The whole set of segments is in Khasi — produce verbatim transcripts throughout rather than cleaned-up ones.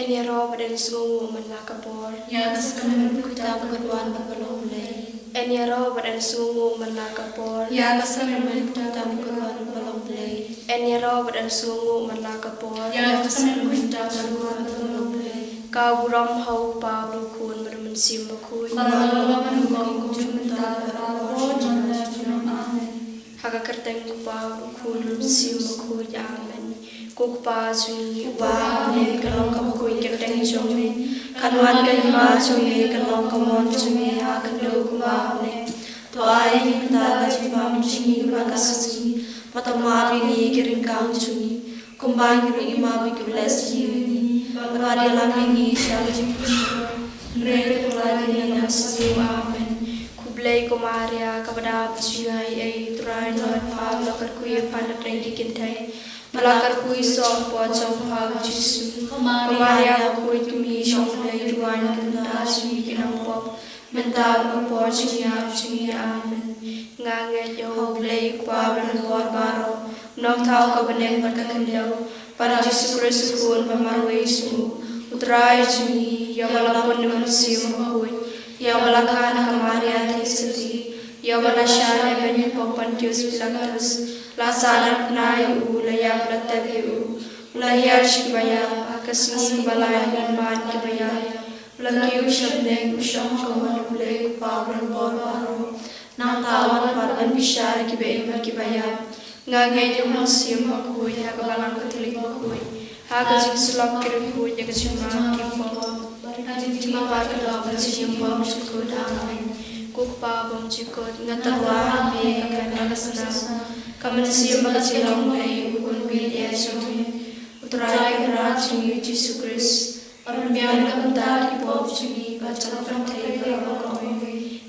Ïaroh bad sngewnguh man la ka por. Ïa ka sngewbha mynta bad ka wan bad ka long Blei. Ïaroh bad sngewnguh man la ka por. Ïa ka sngewbha mynta bad ka wan bad ka long Blei. Ïaroh bad sngewnguh man la ka por. Ïa ka sngewbha mynta bad ka wan bad ka long Blei. Ka burom ha u Kpa bad u Khun bad u Mynsiem Bakhuid. Ba la long man u Kpa kumjuh mynta bad la ka por junom junom. Amen. Ha ka kyrteng u Kpa, u Khun, u Mynsiem Bakhuid. Amen. Ko Kpa jong ngi uba ha bneng, ka long ka bakhuid ka kyrteng jong me. Kan wan ka hima jong me, kan long ka mon jong me ha ka khyndew kumba ha bneng. To ai ïa ngi mynta ka jingbam jong ngi kaba shisha. Bad to map ïa ngi ki ryngkang jong ngi, kumba ngi ruh ngi map ïa kiba leh sniew ïa ngi. Bad wat ïalam ïa ngi sha ka jingpynshoi, hynrei to pynlait ïa ngi na ka sniew. Amen. Khublei ko Maria, kaba dap jingaiei, U Trai u nong pha, la kyrkhu ïa pha na pdeng ki kynthei, bad la kyrkhu ïa u soh mpot jong pha u Jisu. Ko Maria bakhuid, Kmie jong U Blei, duwai ïa ngi ki nongpop, mynta bad ha ka por jong ka ktiap jong ngi. Amen. Nga ngeit ïa U Blei U Kpa uba don bor baroh, u Nongthaw ka bneng bad ka khyndew, bad U Jisu Khrist u Khun ba marwei jong u, U Trai jong ngi, ïa uba la pun da u Mynsiem Bakhuid, ïa uba la kha na ka Maria Theisotti, ïa uba la shah lehbeiñ ha u Pontius Pilatus, la sahnarphna ïa u, la ïap, la tep ïa u, u la hiar sha kiba ïap, ha ka sngi ba lai u nang ban ïa kiba ïap, u la kiew sha bneng, u shong ha ka mon U Blei U Kpa uba don bor baroh. Nangta un wan pat ban bishar ïa kiba im bad kiba ïap. Nga ngeit ïa U Mynsiem Bakhuid, ha ka Balang Katholik bakhuid, ha ka jingsyllok ki riewkhuid, ïa ka jingmap ki pop, ha ka jingmap baroh ka doh, ka jingim bymjukut. Amen. Ko Kpa bymjukut, nga tyrwa ha me, ka met bad ka snam, ka mynsiem bad ka jinglong Blei, U Khun baieit jong me, U Trai Kynrad jong ngi U Jisu Khrist, ban pynbiang na ka bynta ki pop jong ngi bad jong ka pyrthei baroh kawei.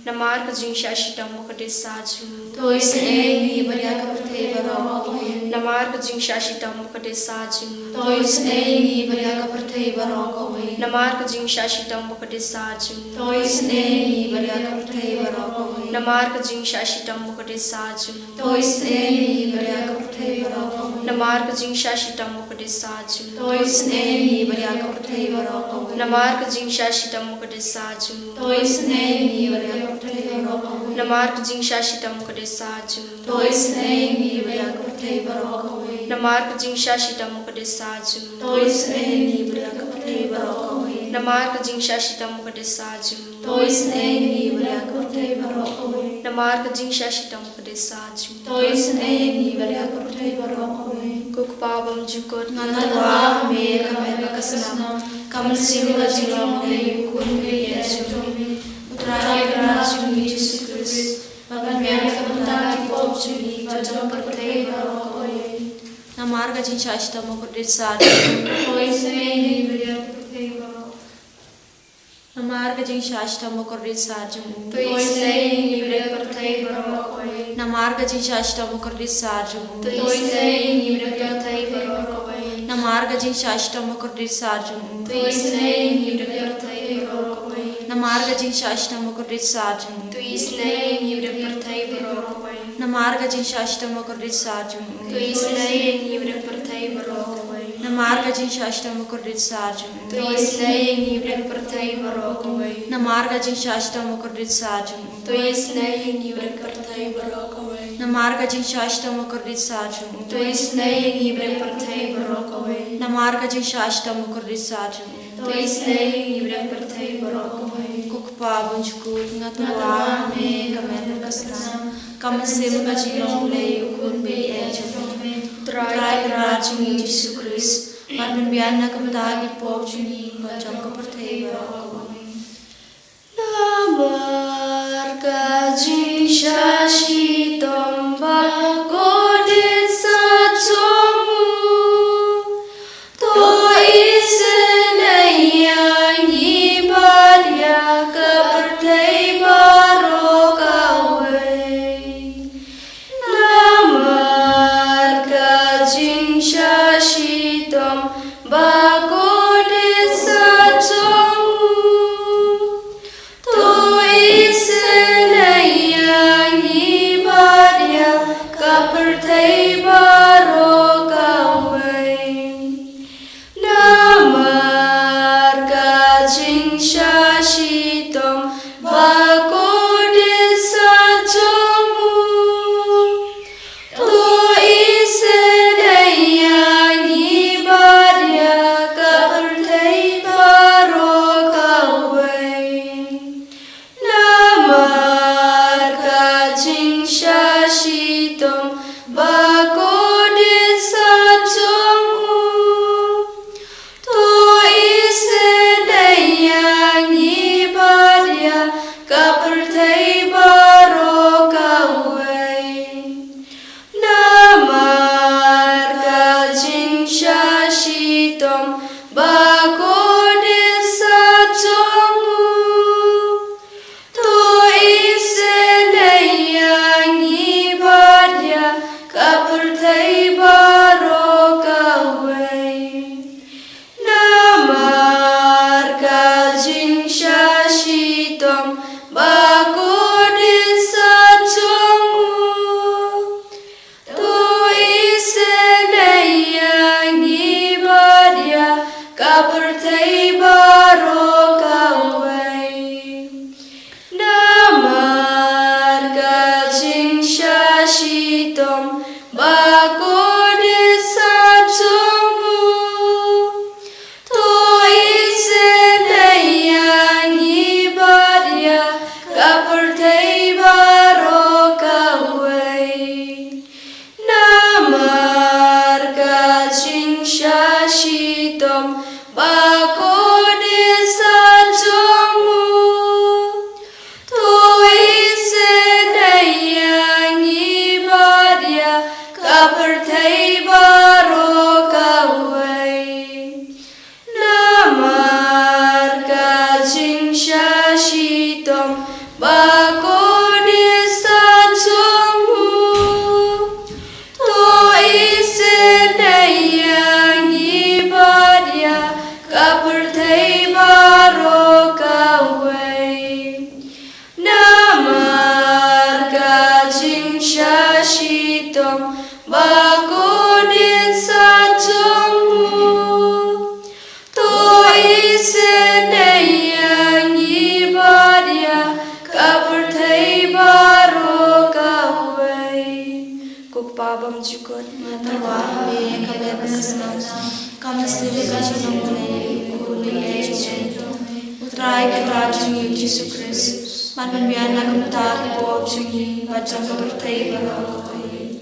Namar ka jingshah shitom bad ka dei sah jong u, to isynei ïa ngi bad ïa ka pyrthei baroh kawei. Namar ka jingshah shitom bad ka dei sah jong u, to isynei ïa ngi bad ïa ka pyrthei baroh kawei. Namar ka jingshah shitom bad ka dei sah jong u, to isynei ïa ngi bad ïa ka pyrthei baroh kawei. Namar ka jingshah shitom bad ka dei sah jong u, to isynei ïa ngi bad ïa ka pyrthei baroh kawei. Namar ka jingshah shitom bad ka dei sah jong u, to isynei ïa ngi bad ïa ka pyrthei baroh kawei. Namar ka jingshah shitom bad ka dei sah jong u, to isynei ïa ngi bad ïa ka pyrthei baroh kawei. Namar ka jingshah shitom bad ka dei sah jong u, to isynei ïa ngi bad ïa ka pyrthei baroh kawei. Namar ka jingshah shitom bad ka dei sah jong u, to isynei ïa ngi bad ïa ka pyrthei baroh kawei. Namar ka jingshah shitom bad ka dei sah jong u, to isynei ïa ngi bad ïa ka pyrthei baroh kawei. Namar ka jingshah shitom bad ka dei sah jong u, to isynei ïa ngi bad ïa ka pyrthei baroh kawei. Ko Kpa bymjukut, nga tyrwa ha me, ka met bad ka snam, ka mynsiem bad ka jinglong Blei, U Khun baieit jong me, U Trai Kynrad jong ngi U Jisu Khrist, ban pynbiang na ka bynta ki pop jong ngi bad jong ka pyrthei baroh kawei. Namar ka jingshah shitom bad ka kordit sah jong u, to isynei ïa ngi bad ïa ka pyrthei baroh. Namar ka jingshah shitom bad ka kordit sah jong u, to isynei ïa ngi bad ïa ka pyrthei baroh kawei. Namar ka jingshah shitom bad ka kordit sah jong u, to isynei ïa ngi bad ïa ka pyrthei baroh kawei. Namar ka jingshah shitom bad ka kordit sah jong u, to isynei ïa ngi bad ïa ka pyrthei baroh kawei. Namar ka jingshah shitom bad ka kordit sah jong u, to isynei ïa ngi bad ïa ka pyrthei baroh kawei. Namar ka jingshah shitom bad ka kordit sah jong u, to isynei ïa ngi bad ïa ka pyrthei baroh kawei. Namar ka jingshah shitom bad ka kordit sah jong u, to isynei ïa ngi bad ïa ka pyrthei baroh kawei. Namar ka jingshah shitom bad ka kordit sah jong u, to isynei ïa ngi bad ïa ka pyrthei baroh kawei. Namar ka jingshah shitom bad ka kordit sah jong u, to isynei ïa ngi bad ïa ka pyrthei baroh kawei. Namar ka jingshah shitom bad ka kordit sah jong u, to isynei ïa ngi bad ïa ka pyrthei baroh kawei. Ko Kpa bymjukut, nga tyrwa ha me, ka met bad ka snam, ka mynsiem bad ka jinglong Blei, U Khun baieit jong me, U Trai Kynrad jong ngi U Jisu Khrist, ban pynbiang na ka bynta ki pop jong ngi bad jong ka pyrthei baroh kawei. Namar ka jingshah shitom bad ka kordit sah jong u, to isynei ïa ngi bad ïa ka pyrthei baroh kawei. Namar ka jingshah shitom bad ka kordit sah jong u, shitom ba kordit sat jong u. To isynei ïa ngi bad ïa ka pyrthei baroh kawei. Namar ka jingshah shitom ba kordit sat jong u. To isynei ïa ngi bad ïa ka pyrthei baroh kawei. Namar ka jingshah shitom ba kordit sat jong u. To isynei ïa ngi bad ïa ka pyrthei baroh kawei. Namar ka jingshah shitom ba kordit sat jong u. To isynei ïa ngi bad ïa ka pyrthei baroh kawei. Namar ka jingshah shitom ba kordit sat jong u. To isynei ïa ngi bad ïa ka pyrthei baroh kawei. Namar ka jingshah shitom ba kordit sat jong u. To isynei ïa ngi bad ïa ka pyrthei baroh kawei. Namar ka jingshah shitom ba kordit sat jong u. To isynei ïa ngi bad ïa ka pyrthei baroh kawei. Namar ka jingshah shitom ba kordit sat jong u. To isynei ïa ngi bad ïa ka pyrthei baroh kawei. Ko Kpa bymjukut, nga tyrwa ha me, ka met ka snam, kam da sngewthuh ka jinglong jong ngi, u Khun u Blei jong ngi, U Trai ka Trai jong ngi Jisu Khrist, ban pynbiang na ka bynta ki pop jong ngi bad jong ka pyrthei baroh kawei.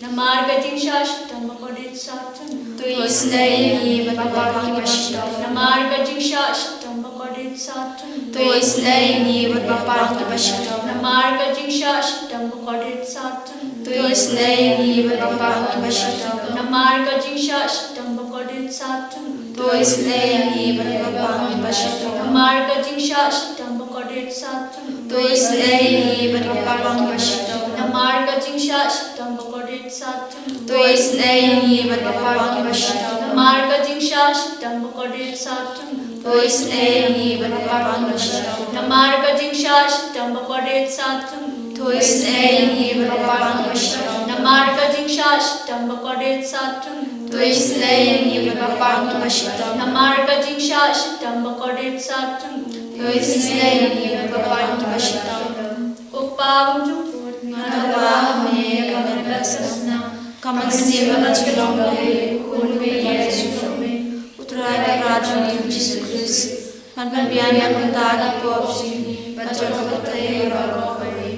Namar ka jingshah shitom ba kordit sat jong u. To isynei ïa ngi bad ba pang kiba shitom. Namar ka jingshah shitom ba kordit sat jong u. To isynei ïa ngi bad ba pang kiba shitom. Namar ka jingshah shitom ba kordit sat jong u. To isynei ïa ngi bad ba pang kiba shitom. Namar ka jingshah shitom ba kordit sat jong u. To isynei ïa ngi bad ba pang kiba shitom. Namar ka jingshah shitom ba kordit sat jong u. To isynei ïa ngi bad ba pang kiba shitom. Namar ka jingshah shitom ba kordit sat jong u. To isynei ïa ngi bad ba pang kiba shitom. Namar ka jingshah shitom ba kordit sat jong u. To isynei ïa ngi bad ba pang kiba shitom. Namar ka jingshah shitom ba kordit sat jong u. To isynei ïa ngi bad ba pang kiba shitom. Namar ka jingshah shitom ba kordit sat jong u. To isynei ïa ngi bad ba pang kiba shitom. Namar ka jingshah shitom ba kordit sat jong u. To isynei ïa ngi bad ba pang kiba shitom. Ko Kpa bymjukut, nga tyrwa ha me, ka met ka snam, kam da sngewthuh ka jinglong jong ngi, u Khun u Blei jong ngi, U Trai ka Trai jong ngi Jisu Khrist, ban pynbiang na ka bynta ki pop jong ngi bad jong ka pyrthei baroh kawei.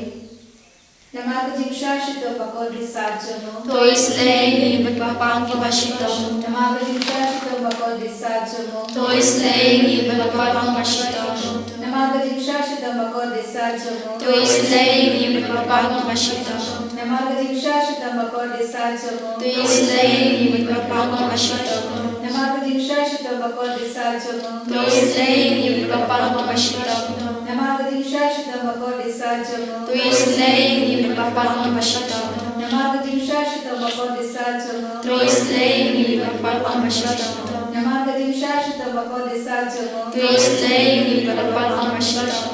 Namar ka jingshah shitom ba kordit sat jong u. To isynei ïa ngi bad ba pang kiba shitom. Namar ka jingshah shitom ba kordit sat jong u. To isynei ïa ngi bad ba pang kiba shitom. Namar ka jingshah shitom ba kordit sat jong u. To isynei ïa ngi bad ba pang kiba shitom. Namar ka jingshah shitom ba kordit sat jong u. To isynei ïa ngi bad ba pang kiba shitom. Namar ka jingshah shitom ba kordit sat jong u. To isynei ïa ngi bad ba pang kiba shitom. Namar ka jingshah shitom ba kordit sat jong u. To isynei ïa ngi bad ba pang kiba shitom. Namar ka jingshah shitom ba kordit sat jong u. To isynei ïa ngi bad ba pang kiba shitom. Namar ka jingshah shitom ba kordit sat jong u. To isynei ïa ngi bad ba pang kiba shitom.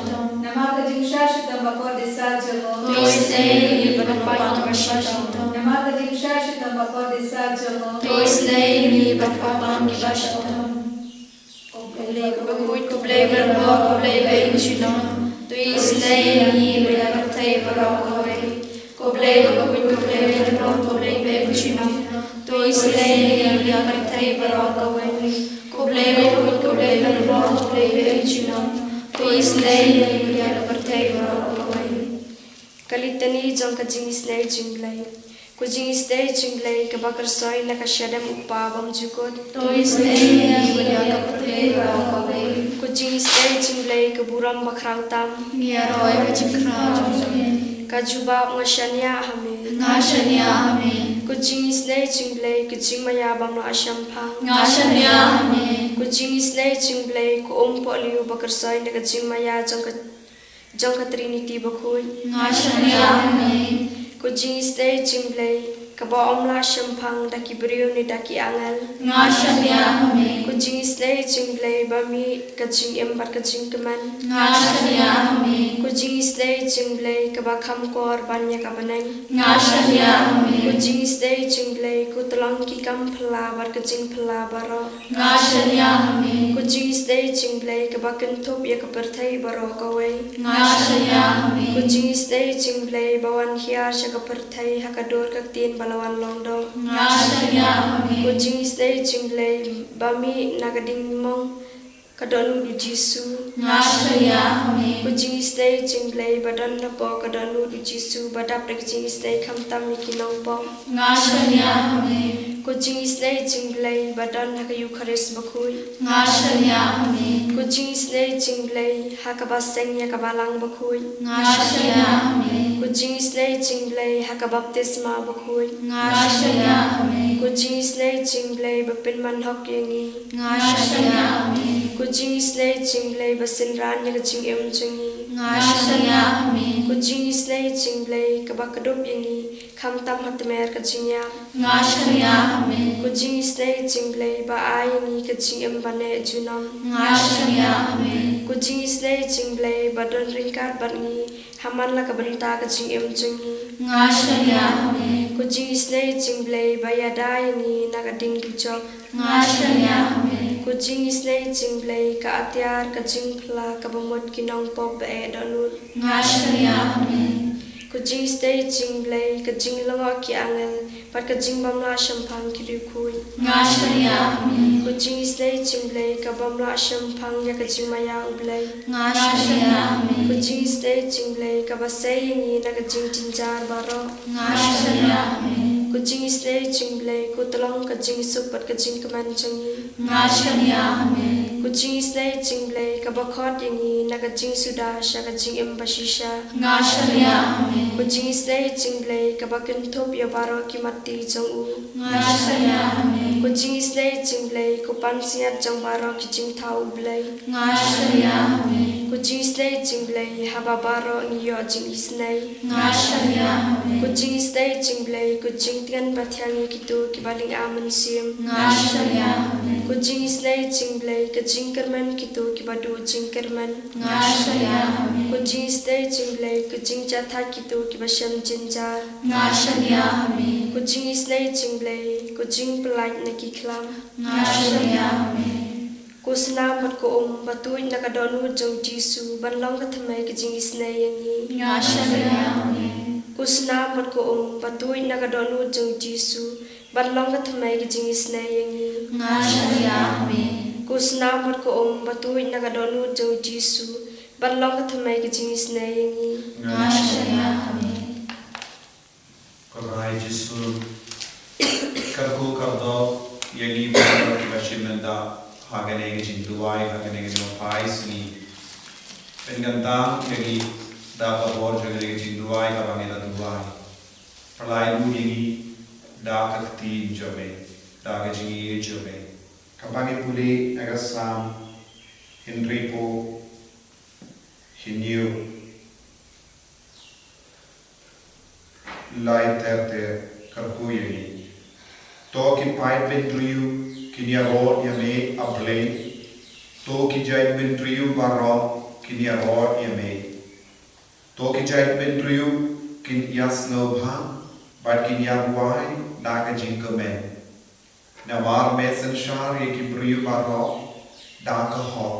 Namar ka jingshah shitom ba kordit sat jong u. To isynei ïa ngi bad ba pang kiba shitom. Namar ka jingshah shitom ba kordit sat jong u. To isynei ïa ngi bad ba pang kiba shitom. Ko Blei kaba khuid, ko Blei ba ïeit, ko Blei ba im junom, to isynei ïa ngi bad ïa ka pyrthei baroh kawei. Ko Blei bakhuid, ko Blei ba ïeit, ko Blei ba im junom, to isynei ïa ngi bad ïa ka pyrthei baroh kawei. Ko Blei bakhuid, ko Blei ba ïeit, ko Blei ba im junom, to isynei ïa ngi bad ïa ka pyrthei baroh kawei. Ka Litani jong ka jingisynei jong U Blei. Ko jingisynei jong U Blei kaba kyrsoi na ka shadem U Kpa bymjukut, to isynei ïa ngi bad ïa ka pyrthei baroh kawei. Ko jingisynei jong U Blei ka burom bakhraw tam, ngi ïaroh ïa ka jingkhraw jong me. Ka jubab: Nga shaniah ha me. Nga shaniah ha me. Ko jingisynei jong U Blei ka jingmaïa bym lah shemphang, nga shaniah ha me. Ko jingisynei jong U Blei ka umpohliew ba kyrsoi na ka jingmaïa jong ka jong ka Trinity bakhuid, nga shaniah ha me. Ko jingisynei jong U Blei kaba ym lah shemphang da ki briew ne da ki angel, nga shaniah ha me. Ko jingisynei jong U Blei ba mih ka jingim bad ka jingkmen, nga shaniah ha me. Ko jingisynei jong U Blei kaba kham kor ban ïa ka bneng, nga shaniah ha me. Ko jingisynei jong U Blei ko tyllong ki kam phylla bad ka jingphylla baroh, nga shaniah ha me. Ko jingisynei jong U Blei kaba kynthup ïa ka pyrthei baroh kawei, nga shaniah ha me. Ko jingisynei jong U Blei ba wan hiar sha ka pyrthei ha ka dur ka ktien ba la wan long doh, nga shaniah ha me. Ko jingisynei jong U Blei ba mih na ka diengmong ka dohnud U Jisu, nga shaniah ha me. Ko jingisynei jong U Blei ba don hapoh ka dohnud U Jisu ba dap da ka jingisynei khamtam ïa ki nongpop, nga shaniah ha me. Ko jingisynei jong U Blei ba don ha ka Eukharist bakhuid, nga shaniah ha me. Ko jingisynei jong U Blei ha kaba seng ïa ka Balang bakhuid, nga shaniah ha me. Ko jingisynei jong U Blei ha ka baptisma bakhuid, nga shaniah ha me. Ko jingisynei jong U Blei ba pynman hok ïa ngi, nga shaniah ha me. Ko jingisynei jong U Blei ba synran ïa ka jingim jong ngi, nga shaniah ha me. Ko jingisynei jong U Blei kaba kdup ïa ngi khamtam ha tmier ka jingïap, nga shaniah ha me. Ko jingisynei jong U Blei ba ai ïa ngi ka jingim ba neh junom, nga shaniah ha me. Ko jingisynei jong U Blei ba don ryngkat bad ngi ha man la ka bynta ka jingim jong ngi, nga shaniah ha me. Ko jingisynei jong U Blei ba ïada ïa ngi na ka ding dujok, nga shaniah ha me. Ko jingisynei jong U Blei ka atiar ka jingphylla kaba mut ki nongpop ba eh dohnud, nga shaniah ha me. Ko jingisynei jong U Blei ka jinglyngngoh ki angel bad ka jingbymlah shemphang ki riewkhuid, nga shaniah ha me. Ko jingisynei jong U Blei ka bymlah shemphang ïa ka jingmaïa U Blei, nga shaniah ha me. Ko jingisynei jong U Blei kaba sei ïa ngi na ka jingjynjar baroh, nga shaniah ha me. Ko jingisynei jong U Blei ko tyllong ka jingsuk bad ka jingkmen jong ngi, nga shaniah ha me. Ko jingisynei jong U Blei kaba khot ïa ngi na ka jingsuda sha ka jingim bashisha, nga shaniah ha me. Ko jingisynei jong U Blei kaba kynthup ïa baroh ki matti jong u, nga shaniah ha me. Ko jingisynei jong U Blei ko pansngiat jong baroh ki jingthaw U Blei, nga shaniah ha me. Ko jingisynei jong U Blei haba baroh ngi ïoh jingisynei, nga shaniah ha me. Ko jingisynei jong U Blei ko jingtngen bathiang ïa kito kiba lynga mynsiem, nga shaniah ha me. Ko jingisynei jong U Blei ka jingkyrmen kito kiba duh jingkyrmen, nga shaniah ha me. Ko jingisynei jong U Blei ka jingjahthait kito kiba shem jynjar, nga shaniah ha me. Ko jingisynei jong U Blei ka jingpyllait na ki khlam, nga shaniah ha me. Ko snam bad ko um ba tuid na ka dohnud jong U Jisu ban long ka thymmei ka jingisynei ïa ngi, nga shaniah ha me. Ko snam bad ko um ba tuid na ka dohnud jong U Jisu ban long ka thymmei ka jingisynei ïa ngi, nga shaniah ha me. Ko snam bad ko um ba tuid na ka dohnud jong U Jisu ban long ka thymmei ka jingisynei ïa ngi, nga shaniah ha me. Ko Trai Jisu, kyrkhu kyrdoh ïa ngi baroh kiba shim bynta ha kane ka jingduwai ha kane ka jingpynpaw sngi. Pynkyntang ïa ngi da ka bor jong kane ka jingduwai kaba ngi la duwai. Pynlait ïa ngi da ka ktien jong me, da ka jingïeit jong me. Kaba ngi pule na ka Salm hynriewphew hynñiew, lai ter ter, kyrkhu ïa ngi. To ki paid bynriew kin ïaroh ïa me, A Blei. To ki jaitbynriew baroh kin ïaroh ïa me. To ki jaitbynriew kin ïasngewbha bad kin ïabuaid da ka jingkmen. Namar me synshar ïa ki briew baroh da ka hok.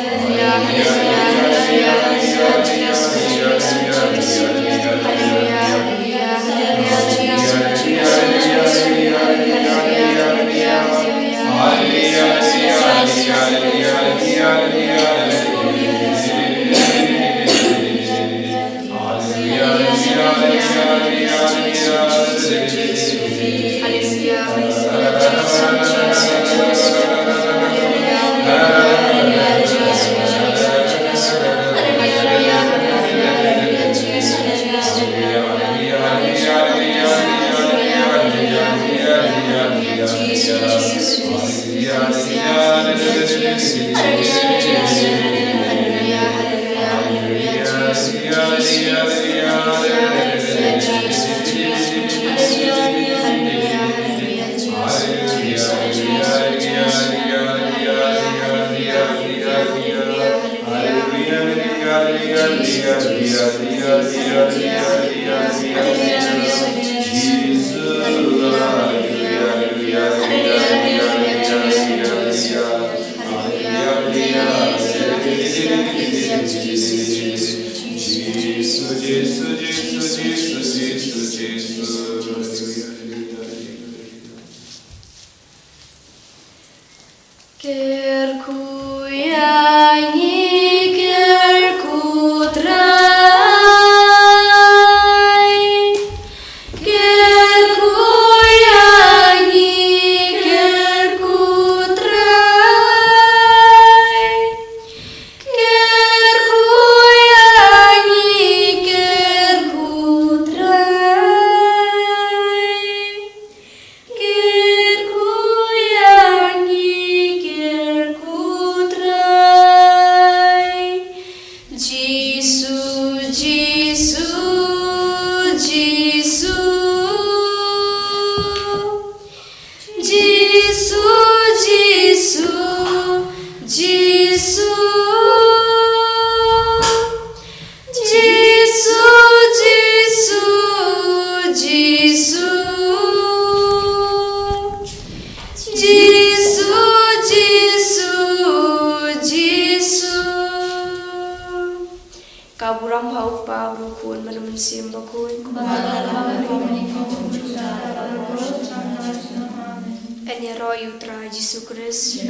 Kyrkhu ïa ngi, kyrkhu Trai. Ka burom ha u Kpa, bad u Khun, bad u Mynsiem Bakhuid. Ngan ïaroh ïa u Trai Jisu Khrist.